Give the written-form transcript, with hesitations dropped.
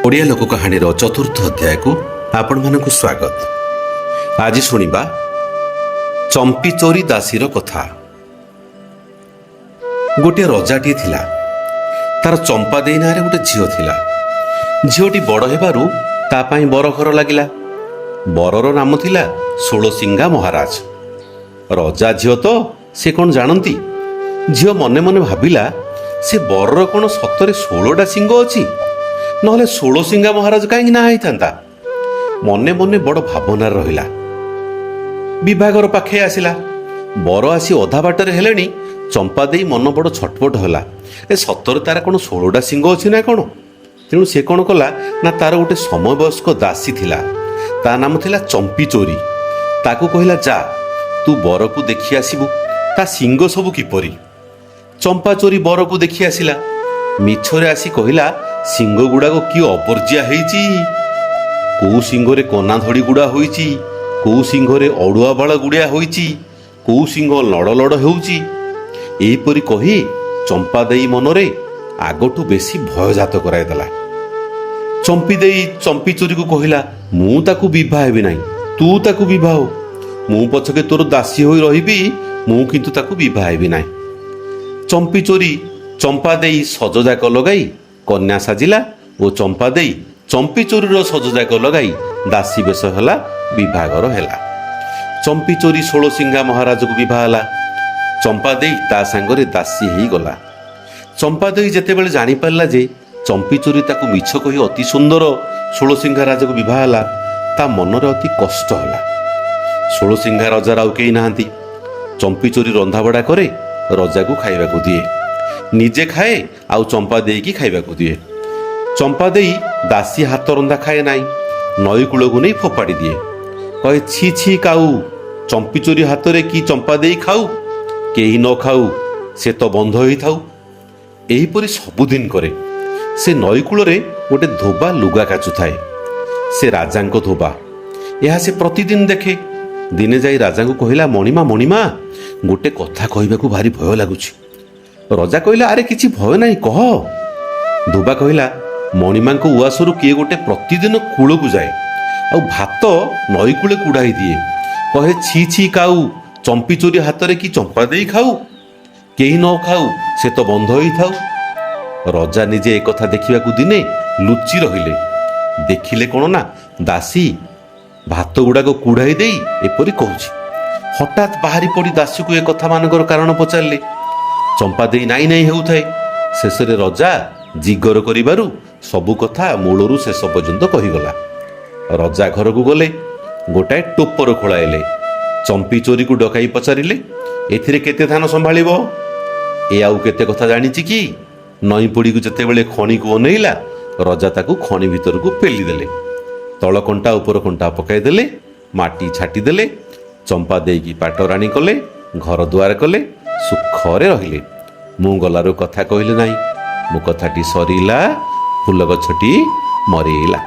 ଓଡ଼ିଆ ଲୋକ କାହାଣୀର ଚତୁର୍ଥ ଅଧ୍ୟାୟକୁ ଆପଣମାନଙ୍କୁ ସ୍ୱାଗତ। ଆଜି ଶୁଣିବା ଚମ୍ପି ଚୋରି ଦାସୀର କଥା। ଗୋଟିଏ ରଜାଟିଏ ଥିଲା। ତାର ଚମ୍ପା ଦେଇ ନାଁରେ ଗୋଟେ ଝିଅ ଥିଲା। ଝିଅଟି ବଡ଼ ହେବାରୁ ତା ପାଇଁ ବର ଘର ଲାଗିଲା। ବରର ନାମ ଥିଲା ଷୋଳସିଙ୍ଗା ମହାରାଜ। ରଜା ଝିଅ ତ, ସେ କ'ଣ ଜାଣନ୍ତି? ଝିଅ ମନେ ମନେ ଭାବିଲା, ସେ ବରର କ'ଣ ସତରେ 16ଟା ଶିଙ୍ଗ ଅଛି? ନହେଲେ ଷୋଳସିଙ୍ଗା ମହାରାଜ କାହିଁକି ନା ହେଇଥାନ୍ତା? ମନେ ମନେ ବଡ଼ ଭାବନାରେ ରହିଲା। ବିଭାଘର ପାଖେ ଆସିଲା। ବର ଆସି ଅଧା ବାଟରେ ହେଲେଣି, ଚମ୍ପା ଦେଇ ମନ ବଡ଼ ଛଟପଟ ହେଲା। ଏ ସତରେ ତାର କ'ଣ 16ଟା ଶିଙ୍ଗ ଅଛି ନା କ'ଣ? ତେଣୁ ସେ କ'ଣ କଲା ନା, ତାର ଗୋଟେ ସମବୟସ୍କ ଦାସୀ ଥିଲା, ତା ନାମ ଥିଲା ଚମ୍ପି ଚୋରି। ତାକୁ କହିଲା, ଯା, ତୁ ବରକୁ ଦେଖି ଆସିବୁ, ତା ଶିଙ୍ଗ ସବୁ କିପରି। ଚମ୍ପା ଚୋରି ବରକୁ ଦେଖି ଆସିଲା। ମିଛରେ ଆସି କହିଲା, ଶିଙ୍ଗ ଗୁଡ଼ାକ କି ଅବର୍ଜିଆ ହେଇଛି! କୋଉ ଶିଙ୍ଗରେ କନା ଧଡ଼ି ଗୁଡ଼ା ହୋଇଛି, କୋଉ ଶିଙ୍ଗରେ ଅଡ଼ୁଆ ବାଳ ଗୁଡ଼ିଆ ହୋଇଛି, କୋଉ ଶିଙ୍ଗ ଲଡ଼ ଲଡ଼ ହେଉଛି। ଏହିପରି କହି ଚମ୍ପା ଦେଇ ମନରେ ଆଗଠୁ ବେଶୀ ଭୟଜାତ କରାଇଦେଲା। ଚମ୍ପି ଦେଇ ଚମ୍ପି ଚୋରିକୁ କହିଲା, ମୁଁ ତାକୁ ବିବାହ ହେବି ନାହିଁ, ତୁ ତାକୁ ବିବାହ। ମୁଁ ପଛକେ ତୋର ଦାସୀ ହୋଇ ରହିବି, ମୁଁ କିନ୍ତୁ ତାକୁ ବିବାହ ହେବି ନାହିଁ। ଚମ୍ପି ଚୋରି ଚମ୍ପା ଦେଇ ସଜଯାକ ଲଗାଇ କନ୍ୟା ସାଜିଲା ଓ ଚମ୍ପା ଦେଇ ଚମ୍ପି ଚୋରିର ସଜଯାକ ଲଗାଇ ଦାସୀ ବେଶ ହେଲା, ବିବାହଘର ହେଲା। ଚମ୍ପି ଚୋରି ଷୋଳସିଙ୍ଗା ମହାରାଜକୁ ବିବାହ ହେଲା। ଚମ୍ପା ଦେଇ ତା ସାଙ୍ଗରେ ଦାସୀ ହେଇଗଲା। ଚମ୍ପା ଦେଇ ଯେତେବେଳେ ଜାଣିପାରିଲା ଯେ ଚମ୍ପି ଚୋରି ତାକୁ ମିଛ କହି ଅତି ସୁନ୍ଦର ଷୋଳସିଙ୍ଗା ରାଜାକୁ ବିବାହ ହେଲା, ତା ମନରେ ଅତି କଷ୍ଟ ହେଲା। ଷୋଳସିଙ୍ଗା ରଜାର ଆଉ କେହି ନାହାନ୍ତି। ଚମ୍ପି ଚୋରି ରନ୍ଧାବଢ଼ା କରେ, ରଜାକୁ ଖାଇବାକୁ ଦିଏ, ନିଜେ ଖାଏ ଆଉ ଚମ୍ପା ଦେଇକି ଖାଇବାକୁ ଦିଏ। ଚମ୍ପା ଦେଇ ଦାସୀ ହାତ ରନ୍ଧା ଖାଏ ନାହିଁ, ନଈ କୂଳକୁ ନେଇ ଫୋପାଡ଼ି ଦିଏ। କହେ, ଛି ଛି କାଉ, ଚମ୍ପି ଚୋରି ହାତରେ କି ଚମ୍ପା ଦେଇ ଖାଉ? କେହି ନ ଖାଉ, ସେ ତ ବନ୍ଧ ହେଇଥାଉ। ଏହିପରି ସବୁଦିନ କରେ। ସେ ନଈ କୂଳରେ ଗୋଟେ ଧୋବା ଲୁଗା କାଚୁଥାଏ। ସେ ରାଜାଙ୍କ ଧୋବା। ଏହା ସେ ପ୍ରତିଦିନ ଦେଖେ। ଦିନେ ଯାଇ ରାଜାଙ୍କୁ କହିଲା, ମଣିମା, ମଣିମା, ଗୋଟେ କଥା କହିବାକୁ ଭାରି ଭୟ ଲାଗୁଛି। ରଜା କହିଲା, ଆରେ, କିଛି ଭୟ ନାହିଁ, କହ। ଧୋବା କହିଲା, ମଣିମାଙ୍କ ଉଆସରୁ କିଏ ଗୋଟେ ପ୍ରତିଦିନ କୂଳକୁ ଯାଏ ଆଉ ଭାତ ନଈ କୂଳେ କୁଢ଼ାଇ ଦିଏ। କହେ, ଛି ଛି କାଉ, ଚମ୍ପି ଚୋରି ହାତରେ କି ଚମ୍ପା ଦେଇ ଖାଉ? କେହି ନ ଖାଉ, ସେ ତ ବନ୍ଧ ହେଇଥାଉ। ରଜା ନିଜେ ଏକଥା ଦେଖିବାକୁ ଦିନେ ଲୁଚି ରହିଲେ। ଦେଖିଲେ କ'ଣ ନା, ଦାସୀ ଭାତ ଗୁଡ଼ାକ କୁଢ଼ାଇ ଦେଇ ଏପରି କହୁଛି। ହଠାତ୍ ବାହାରି ପଡ଼ି ଦାସୀକୁ ଏ କଥାମାନଙ୍କର କାରଣ ପଚାରିଲେ। ଚମ୍ପା ଦେଇ ନାଇଁ ନାଇଁ ହେଉଥାଏ। ଶେଷରେ ରଜା ଜିଗର କରିବାରୁ ସବୁ କଥା ମୂଳରୁ ଶେଷ ପର୍ଯ୍ୟନ୍ତ କହିଗଲା। ରଜା ଘରକୁ ଗଲେ, ଗୋଟାଏ ଟୋପର ଖୋଳାଇଲେ। ଚମ୍ପି ଚୋରିକୁ ଡକାଇ ପଚାରିଲେ, ଏଥିରେ କେତେ ଧାନ ସମ୍ଭାଳିବ? ଏ ଆଉ କେତେ କଥା ଜାଣିଛି କି? ନଈ ପଡ଼ିକୁ ଯେତେବେଳେ ଖଣିକୁ ଅନେଇଲା, ରଜା ତାକୁ ଖଣି ଭିତରକୁ ପେଲି ଦେଲେ। ତଳ କଣ୍ଟା ଉପର କଣ୍ଟା ପକାଇଦେଲେ, ମାଟି ଛାଟିଦେଲେ। ଚମ୍ପା ଦେଇକି ପାଟରାଣୀ କଲେ, ଘର ଦୁଆର କଲେ, ସୁଖରେ ରହିଲେ। ମୁଁ ଗଲାରୁ କଥା କହିଲେ ନାହିଁ। ମୋ କଥାଟି ସରିଲା, ଫୁଲ ଗଛଟି ମରିଲା।